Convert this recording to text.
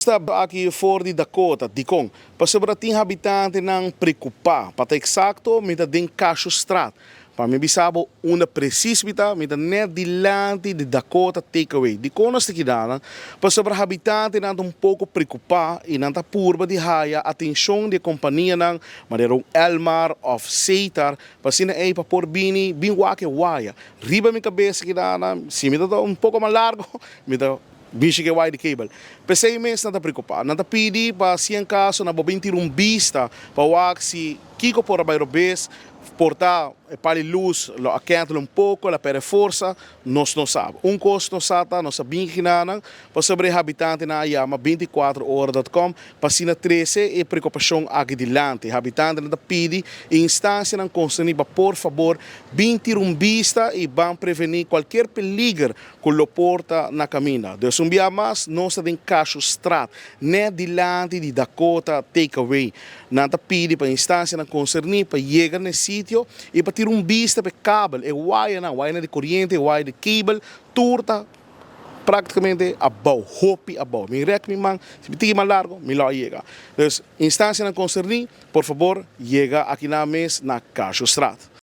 Ta aki for di Dakota, dikon? Pasobra tin habitantenan preokupá. Pa ta eksakto, mi ta den Cashostraat. Pa mi bisa bo unda presis mi ta, mi ta net dilanti di Dakota Takeaway. Dikon nos ta keda? Pasobra habitantenan ta un poko preokupá i nan ta purba di haya atenshon di kompanianan, manera un Elmar òf Setar, pa asina ei pa por bini bin wak e waya. Riba mi kabes keda, si mi ta un poko mas largu, mi ta bishi ku waya di kabel. P'esei mes nan ta preokupá. Nan ta pidi pa si en kaso nan por bin tira un bista pa wak si kiko por a bai robes, por ta e pal'i lus lo a kèntel un poko, el a pèrdè forsa, nos no sa. Un kos nos sa ta, nos a bin kinanan pasobra e habitantenan a yama 24ora.com pa asina trese e preokupashon aki dilanti. Habitantenan ta pidi instansianan konserní pa por fabor bin tira un bista i ban prevení kualke peliger ku lo por ta na kaminda. Dus un bia mas, nos ta den Cashostraat, net dilanti di Dakota Takeaway. Nan ta pidi pa instansianan konserní pa yega na e sitio i pa tira un bista pa e kabel, e wayanan, wayanan di koriente, waya di kabel, tur ta práktikamente abou, hopi abou. Mi rèk mi man, si mi tiki mas largu, mi lo a yega. Dus instansianan konserní, por fabor, yega aki na mes na Cashostraat.